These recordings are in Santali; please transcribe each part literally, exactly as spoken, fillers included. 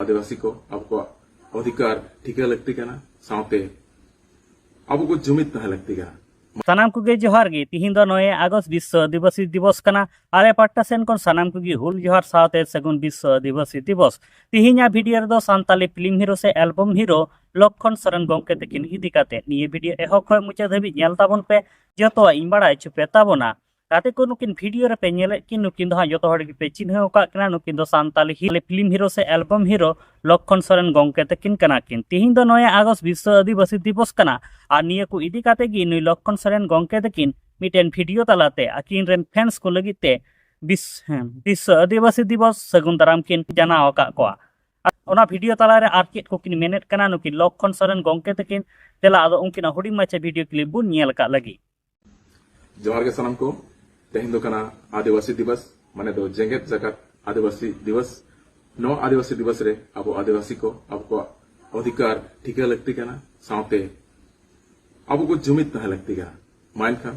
ᱟᱹᱫᱤᱵᱟᱹᱥᱤ ᱠᱚ ᱟᱵᱚ ᱠᱚᱣᱟᱜ ᱚᱫᱷᱤᱠᱟᱨ ᱴᱷᱤᱠᱟᱹ ᱞᱟᱹᱠᱛᱤ ᱠᱟᱱᱟ, ᱥᱟᱶᱛᱮ ᱟᱵᱚ ᱠᱚ ᱡᱩᱢᱤᱫ ᱛᱟᱦᱮᱸ ᱞᱟᱹᱠᱛᱤ ᱠᱟᱱᱟ᱾ ᱥᱟᱱᱟᱢ ᱠᱚᱜᱮ ᱡᱚᱦᱟᱨ ᱜᱮ᱾ ᱛᱤᱦᱤᱧ ᱫᱚ ᱱᱚᱭᱮ ᱟᱜᱚᱥᱴ ᱵᱤᱥᱥᱚ ᱟᱹᱫᱤᱵᱟᱹᱥᱤ ᱫᱤᱵᱚᱥ ᱠᱟᱱᱟ᱾ ᱟᱞᱮ ᱯᱟᱦᱴᱟ ᱥᱮᱱ ᱠᱷᱚᱱ ᱥᱟᱱᱟᱢ ᱠᱚᱜᱮ ᱦᱩᱞ ᱡᱚᱦᱟᱨ ᱥᱟᱶᱛᱮ ᱥᱟᱹᱜᱩᱱ ᱵᱤᱥᱥᱚ ᱟᱹᱫᱤᱵᱟᱹᱥᱤ ᱫᱤᱵᱚᱥ᱾ ᱛᱤᱦᱤᱧᱟᱜ ᱵᱷᱤᱰᱤᱭᱳ ᱨᱮᱫᱚ ᱥᱟᱱᱛᱟᱞᱤ ᱯᱷᱤᱞᱢ ᱦᱤᱨᱳ ᱥᱮ ᱮᱞᱵᱚᱢ ᱦᱤᱨᱳ ᱞᱚᱠᱠᱷᱚᱱ ᱥᱚᱨᱮᱱ ᱜᱚᱢᱠᱮ ᱛᱟᱹᱠᱤᱱ ᱤᱫᱤ ᱠᱟᱛᱮ᱾ ᱱᱤᱭᱟᱹ ᱵᱷᱤᱰᱤᱭᱳ ᱮᱦᱚᱵ ᱠᱷᱚᱱ ᱢᱩᱪᱟᱹᱫ ᱫᱷᱟᱹᱵᱤᱡ ᱧᱮᱞ ᱛᱟᱵᱚᱱ ᱯᱮ, ᱡᱚᱛᱚᱣᱟᱜ ᱤᱧ ᱵᱟᱲᱟᱭ ᱦᱚᱪᱚ ᱯᱮ ᱛᱟᱵᱚᱱᱟ᱾ ᱜᱟᱛᱮ ᱠᱚ, ᱱᱩᱠᱤᱱ ᱵᱷᱤᱰᱤᱭᱳ ᱨᱮᱯᱮ ᱧᱮᱞᱮᱫ ᱠᱤᱱ, ᱱᱩᱠᱤᱱ ᱫᱚ ᱦᱟᱸᱜ ᱡᱚᱛᱚ ᱦᱚᱲ ᱜᱮᱯᱮ ᱪᱤᱱᱦᱟᱹᱣ ᱟᱠᱟᱫ ᱠᱤᱱᱟ᱾ ᱱᱩᱠᱤᱱ ᱫᱚ ᱥᱟᱱᱛᱟᱞᱤ ᱦᱤ-, ᱯᱷᱤᱞᱢ ᱦᱤᱨᱳ ᱥᱮ ᱮᱞᱵᱚᱢ ᱦᱤᱨᱳ ᱞᱚᱠᱠᱷᱚᱱ ᱥᱚᱨᱮᱱ ᱜᱚᱢᱠᱮ ᱛᱟᱹᱠᱤᱱ ᱠᱟᱱᱟ ᱠᱤᱱ᱾ ᱛᱤᱦᱤᱧ ᱫᱚ ᱱᱚᱭᱮ ᱟᱜᱚᱥᱴ ᱵᱤᱥᱥᱚ ᱟᱹᱫᱤᱵᱟᱹᱥᱤ ᱫᱤᱵᱚᱥ ᱠᱟᱱᱟ, ᱟᱨ ᱱᱤᱭᱟᱹ ᱠᱚ ᱤᱫᱤ ᱠᱟᱛᱮ ᱜᱮ ᱱᱩᱭ ᱞᱚᱠᱠᱷᱚᱱ ᱥᱚᱨᱮᱱ ᱜᱚᱢᱠᱮ ᱛᱟᱹᱠᱤᱱ ᱢᱤᱫᱴᱮᱱ ᱵᱷᱤᱰᱤᱭᱳ ᱛᱟᱞᱟᱛᱮ ᱟᱹᱠᱤᱱ ᱨᱮᱱ ᱯᱷᱮᱱᱥ ᱠᱚ ᱞᱟᱹᱜᱤᱫ ᱛᱮ ᱵᱤᱥ-, ᱦᱮᱸ, ᱵᱤᱥᱥᱚ ᱟᱹᱫᱤᱵᱟᱹᱥᱤ ᱫᱤᱵᱚᱥ ᱥᱟᱹᱜᱩᱱ ᱫᱟᱨᱟᱢ ᱠᱤᱱ ᱡᱟᱱᱟᱣ ᱟᱠᱟᱫ ᱠᱚᱣᱟ᱾ ᱟᱨ ᱚᱱᱟ ᱵᱷᱤᱰᱤᱭᱳ ᱛᱟᱞᱟᱨᱮ ᱟᱨ ᱪᱮᱫ ᱠᱚᱠᱤᱱ ᱢᱮᱱᱮᱫ ᱠᱟᱱᱟ ᱱᱩᱠᱤᱱ ᱞᱚᱠᱠᱷᱚᱱ ᱥᱚᱨᱮᱱ ᱜᱚᱢᱠᱮ ᱛᱟᱹᱠᱤᱱ, ᱫᱮᱞᱟ ᱟᱫᱚ ᱩᱱᱠᱤᱱᱟᱜ ᱦᱩᱰᱤᱧ ᱢᱟᱪᱷᱟ ᱵᱷᱤᱰᱤᱭᱳ ᱠᱞᱤᱯ ᱵᱚᱱ ᱧᱮᱞ ᱟᱠᱟᱫ ᱞᱟᱹᱜᱤᱫ᱾ ᱡᱚᱦᱟᱨ ᱜᱮ ᱥᱟᱱᱟᱢ ᱠᱚ᱾ ᱛᱮᱦᱮᱧ ᱫᱚ ᱠᱟᱱᱟ ᱟᱹᱫᱤᱵᱟᱹᱥᱤ ᱫᱤᱵᱚᱥ, ᱢᱟᱱᱮ ᱫᱚ ᱡᱮᱜᱮᱛ ᱡᱟᱠᱟᱛ ᱟᱹᱫᱤᱵᱟᱹᱥᱤ ᱫᱤᱵᱚᱥ᱾ ᱱᱚᱣᱟ ᱟᱹᱫᱤᱵᱟᱹᱥᱤ ᱫᱤᱵᱚᱥ ᱨᱮ ᱟᱵᱚ ᱟᱹᱫᱤᱵᱟᱹᱥᱤ ᱠᱚ ᱟᱵᱚ ᱠᱚᱣᱟᱜ ᱚᱫᱷᱤᱠᱟᱨ ᱴᱷᱤᱠᱟᱹ ᱞᱟᱹᱠᱛᱤ ᱠᱟᱱᱟ, ᱥᱟᱶᱛᱮ ᱟᱵᱚ ᱠᱚ ᱡᱩᱢᱤᱫ ᱛᱟᱦᱮᱸ ᱞᱟᱹᱠᱛᱤ ᱠᱟᱱᱟ᱾ ᱢᱟ ᱮᱱᱠᱷᱟᱱ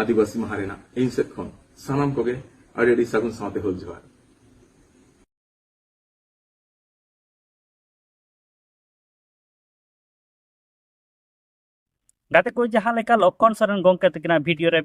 ᱟᱹᱫᱤᱵᱟᱹᱥᱤ ᱢᱟᱦᱟ ᱨᱮᱱᱟᱜ ᱤᱧ ᱥᱮᱫ ᱠᱷᱚᱱ ᱥᱟᱱᱟᱢ ᱠᱚᱜᱮ ᱟᱹᱰᱤ ᱟᱹᱰᱤ ᱥᱟᱹᱜᱩᱱ ᱥᱟᱶᱛᱮ ᱦᱩᱞ ᱡᱚᱦᱟᱨ᱾ ᱜᱟᱛᱮ ᱠᱚ, ᱡᱟᱦᱟᱸ ᱞᱮᱠᱟ ᱞᱚᱠᱠᱷᱚᱱ ᱥᱚᱨᱮᱱ ᱜᱚᱢᱠᱮ ᱛᱟᱹᱠᱤᱱᱟᱜ ᱵᱷᱤᱰᱤᱭᱳ ᱨᱮ,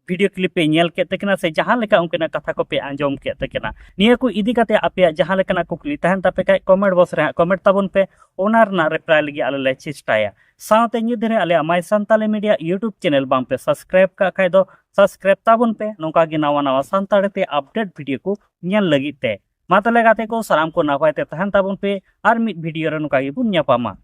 ᱵᱷᱤᱰᱤᱭᱳ ᱠᱞᱤᱯ ᱯᱮ ᱧᱮᱞ ᱠᱮᱫ ᱛᱟᱹᱠᱤᱱᱟ ᱥᱮ ᱡᱟᱦᱟᱸ ᱞᱮᱠᱟ ᱩᱱᱠᱤᱱᱟᱜ ᱠᱟᱛᱷᱟ ᱠᱚᱯᱮ ᱟᱸᱡᱚᱢ ᱠᱮᱫ ᱛᱟᱹᱠᱤᱱᱟ, ᱱᱤᱭᱟᱹ ᱠᱚ ᱤᱫᱤ ᱠᱟᱛᱮ ᱟᱯᱮᱭᱟᱜ ᱡᱟᱦᱟᱸ ᱞᱮᱠᱟᱱᱟᱜ ᱠᱩᱠᱞᱤ ᱛᱟᱦᱮᱱ ᱛᱟᱯᱮ ᱠᱷᱟᱡ, ᱠᱚᱢᱮᱱᱴ ᱵᱚᱠᱥ ᱨᱮ ᱦᱟᱸᱜ ᱠᱚᱢᱮᱱᱴ ᱛᱟᱵᱚᱱ ᱯᱮ, ᱚᱱᱟ ᱨᱮᱱᱟᱜ ᱨᱤᱯᱞᱟᱭ ᱞᱟᱹᱜᱤᱫ ᱟᱞᱮ ᱞᱮ ᱪᱮᱥᱴᱟᱭᱟ᱾ ᱥᱟᱶᱛᱮ ᱧᱤᱫᱟᱹ ᱨᱮ ᱟᱞᱮᱭᱟᱜ ᱢᱟᱭ ᱥᱟᱱᱛᱟᱞᱤ ᱢᱤᱰᱤᱭᱟ ᱭᱩᱴᱩᱵᱽ ᱪᱮᱱᱮᱞ ᱵᱟᱝ ᱯᱮ ᱥᱟᱵᱥᱠᱨᱟᱭᱤᱵ ᱠᱟᱜ ᱠᱷᱟᱡ ᱫᱚ ᱥᱟᱵᱥᱠᱨᱟᱭᱤᱵ ᱛᱟᱵᱚᱱ ᱯᱮ᱾ ᱱᱚᱝᱠᱟ ᱜᱮ ᱱᱟᱣᱟ ᱱᱟᱣᱟ ᱥᱟᱱᱛᱟᱲᱤ ᱛᱮ ᱟᱯᱰᱮᱴ ᱵᱷᱤᱰᱤᱭᱳ ᱠᱚ ᱧᱮᱞ ᱞᱟᱹᱜᱤᱫ ᱛᱮ᱾ ᱢᱟ ᱛᱟᱦᱞᱮ ᱜᱟᱛᱮ ᱠᱚ, ᱥᱟᱱᱟᱢ ᱠᱚ ᱱᱟᱯᱟᱭ ᱛᱮ ᱛᱟᱦᱮᱱ ᱛᱟᱵᱚᱱ ᱯᱮ, ᱟᱨ ᱢᱤᱫ ᱵᱷᱤᱰᱤᱭᱳ ᱨᱮ ᱱᱚᱝᱠᱟ ᱜᱮᱵᱚᱱ ᱧᱟᱯᱟᱢᱟ᱾